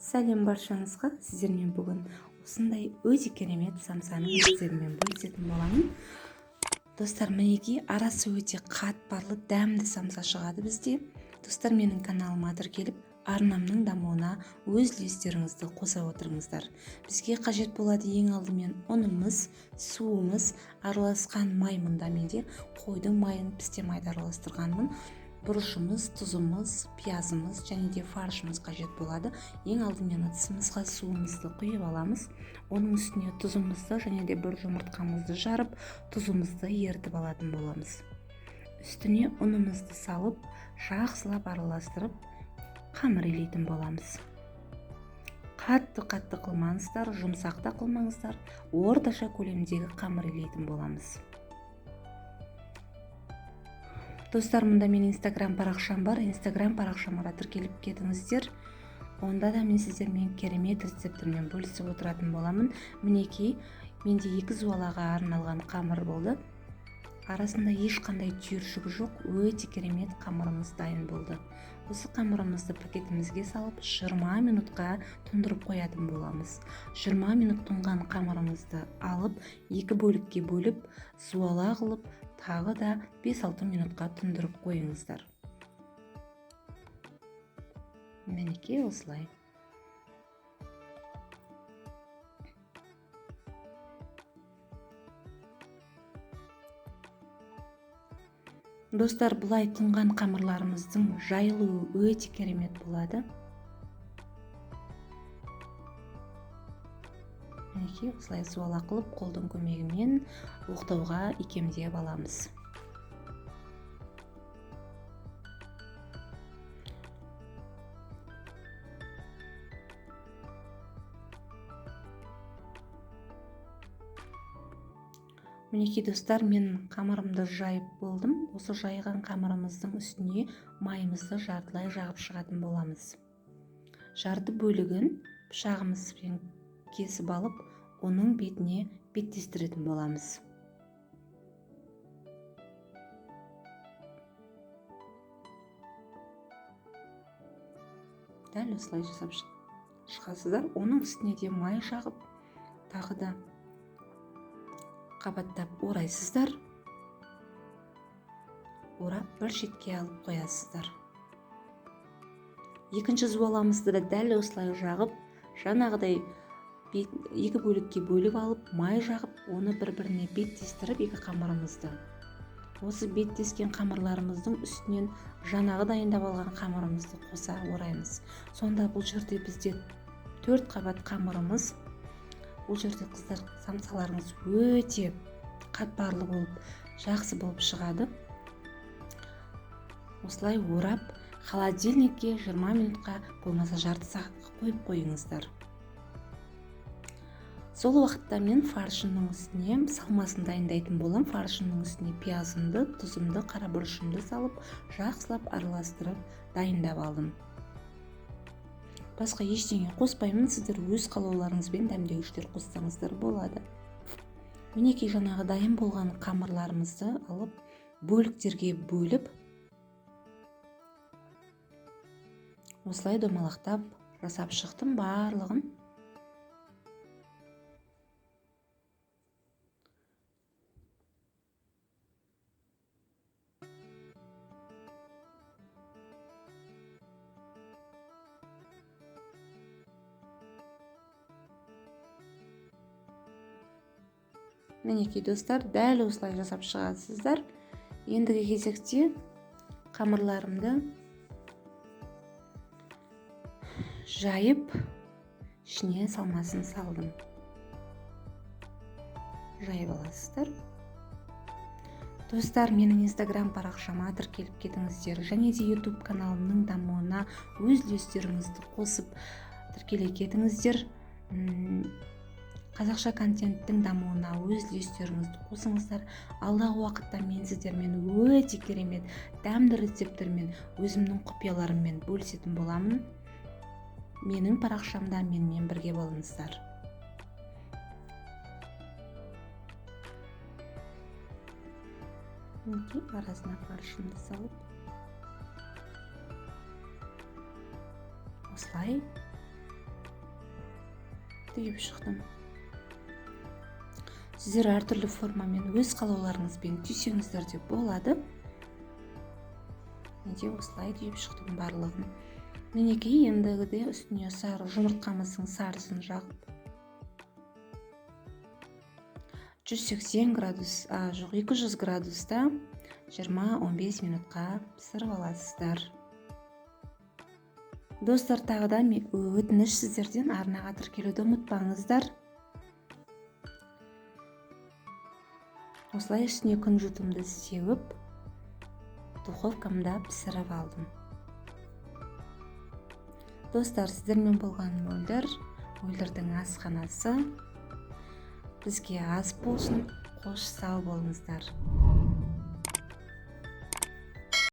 Сәлем баршаңызға. Сіздермен бүгін осындай өте керемет самсаның рецептімен бөлісетін боламын. Достар, мінекей арасы өте қатпарлы дәмді самса шығады бізде. Достар, менің каналыма тіркеліп, арнамның дамуына өз үлестеріңізді қоса отырыңыздар. Бізге қажет болады ең алдымен ұнымыз, суымыз, араласқан май. Мұнда менде қойдың майын, пісте майды араластырғанмын. Бұрышымыз, тұзымыз, пиязымыз және де фаршымыз қажет болады. Ең алдымен ыдысымызға суымызды құйып аламыз. Оның үстіне тұзымызды және де бір жұмыртқамызды жарып, тұзымызды ерітіп алатын боламыз. Үстіне ұнымызды салып, жақсылап араластырып, қамыр илейтін боламыз. Қатты-қатты қылмаңыздар, жұмсақ та қылмаңыздар, орташа көлемдегі қамыр илейтін боламыз. Достар, мұнда мен Инстаграм парақшам бар. Инстаграм парақшама да тіркеліп кетіңіздер. Онда да мен сіздермен керемет рецепттермен бөлісіп отыратын боламын. Мінекей, менде 2 зуалаға арналған қамыр болды. Арасында ешқандай түйіршігі жоқ, өте керемет қамырымыз дайын болды. Осы қамырымызды пакетімізге салып, 20 минутқа тұндырып қоятын боламыз. 20 минут тұнған қамырымызды алып, 2 бөлікке бөліп, зуала қылып, тағы да 5-6 минутқа тұндырып қойыңыздар. Мінекей осылай. Достар, бұлай тұнған қамырларымыздың жайылуы өте керемет болады. Мінекей осылай зуала қылып, қолдың көмегімен оқтауға икемдеп аламыз. Мінекей достар, мен қамырымды жайып болдым. Осы жайған қамырымыздың үстіне майымызды жартылай жағып шығатын боламыз. Жарты бөлігін пышағымызбен кесіп алып, оның бетіне беттестіретін боламыз. Дәл осылай жасап шығасыздар. Оның үстіне де май жағып, тағы да қабаттап орайсыздар. Орап бір шетке алып қоясыздар. Екінші зуаламызды да дәл осылай жағып, жаңағыдай екі бөлікке бөліп алып, май жағып, оны бір-біріне беттестіріп екі қамырымызды. Осы беттескен қамырларымыздың үстінен жаңағы дайындап алған қамырымызды қоса ораймыз. Сонда бұл жерде бізде 4 қабат қамырымыз. Бұл жерде қыздар, самсаларыңыз өте қатпарлы болып, жақсы болып шығады. Осылай орап, холодильникке 20 минутқа, болмаса жарты сағатқа қойып қойыңыздар. Сол уақытта мен фаршымның үстіне салмасын дайындайтын болам. Фаршымның үстіне пиязымды, тұзымды, қара бұрышымды салып, жақсылап араластырып дайындап алдым. Басқа ештеңе қоспаймын, сіздер өз қалауларыңызбен дәмдеуіштер қоссаңыздар болады. Мінекей жаңағы дайын болған қамырларымызды алып, бөліктерге бөліп, осылай домалақтап жасап шықтым барлығын. Мінекей достар, дәл осылай жасап шығасыздар. Ендігі кезекте қамырларымды жайып, ішіне салмасын салдым. Жайып аласыздар. Достар, менің Инстаграм парақшама тіркеліп кетіңіздер және де YouTube каналымның дамуына өз үлестеріңізді қосып тіркеле кетіңіздер. Қазақша контенттің дамуына өз үлестеріңізді қосыңыздар. Алдағы уақытта мен сіздермен өте керемет дәмді рецепттермен, өзімнің құпияларыммен бөлісетін боламын. Менің парақшамда менімен бірге болыңыздар. Мінекей арасына фаршымды салып, осылай Түйіп шықтым. Сіздер әртүрлі формамен өз қалауларыңызбен түйсеңіздер де болады. Менде осылай түйіп шықтым барлығын. Мінекей, ендігіде үстіне сары жұмыртқамыздың сарысын жағып 180 градус, жоқ, 200 градуста 20-15 минутқа пісіріп аласыздар. Достар, тағы да өтініш сіздерден, арнаға тіркелуді ұмытпаңыздар. Осылай үстіне күнжітімді сеуіп, духовкамда пісіріп алдым. Достар, сіздермен болған Мөлдір, Мөлдірдің асханасы. Бізге ас болсын, қош сау болыңыздар.